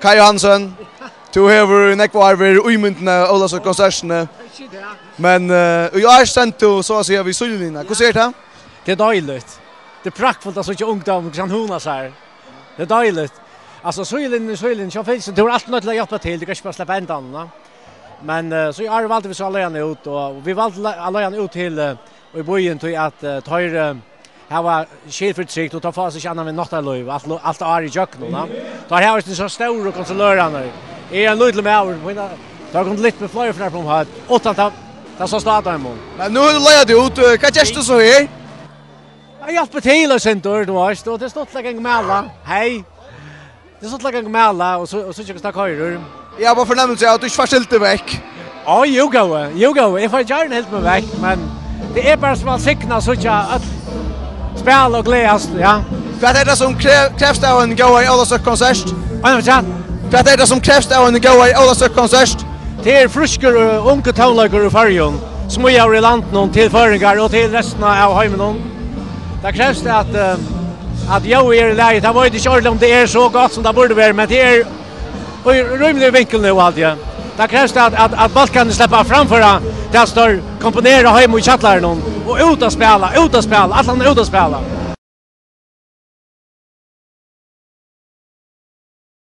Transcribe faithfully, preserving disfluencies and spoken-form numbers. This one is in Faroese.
Kaj Johansen, tú hevur í nógv ár verið ímyndin av Ólavsøkukonsertini, men uh, í ár stendur tú so at siga við síðulinjuna. Hvussu er tað? Tað er deiligt. Tað er praktfult at síggja ungdómin, hvussu hann hugnar sær. Tað er deiligt. Altso, síðulinjan er síðulinjan, sjálvfylgst, tú ert altíð noydd til at hjálpa til, tú kanst ikki bara sleppa endan, na. Men uh, so í ár valdu vit so at leiga hann út, og vit valdu le- at leiga hann út til uh, í býin, tí at uh, teir uh, hava skil fyri trygd, og teir fáa seg ikki annað við náttarlív, alt, lo- alt árið ígjøgnum, na. Teir hava ikki so stóru kontrollørarnar. Eg eri ein lítil maður, men uh, teir kundu lyft meg fleiri ferðir um høvd, uttan at tað sást á teimum. Men nú hevur tú leigað teg út, uh, hvat gert tú so her? Eg hjálpi til eitt sindur, tú veitst, og tað er stuttligt at ganga og mala. Hey. Tað er stuttligt at ganga og mala, og so, og so tykist tað koyrir. Eg havi bara fornemmilsi av at tú ikki fært hildið vekk. Á, jú, góði, jú, góði, eg fái gjarna hildið meg vekk, men tað er bara sum at signa, síggja øll spæla og gleðast, ja. Hvat er tað sum kre- krevst av einum góðari Ólavsøkukonsert? Ein afturat. Hvat er tað sum krevst av einum góðari Ólavsøkukonsert? Tað er frískur og ungur tónleikur í Føroyum, smíðaður í landinum til føroyingar og til restina av heiminum. Tað krevst at, eh, at ljóðið er í lagi. Tað veit eg ikki ordiliga um tað er so gott sum tað burdi verið, men tað er í rímiligum vinkli nú, haldi eg. Tað krevst at, at, at bólkarnir sleppa at framføra tað sum teir komponera heima í kjallaranum og út at spæla, út at spæla, allan út at spæla.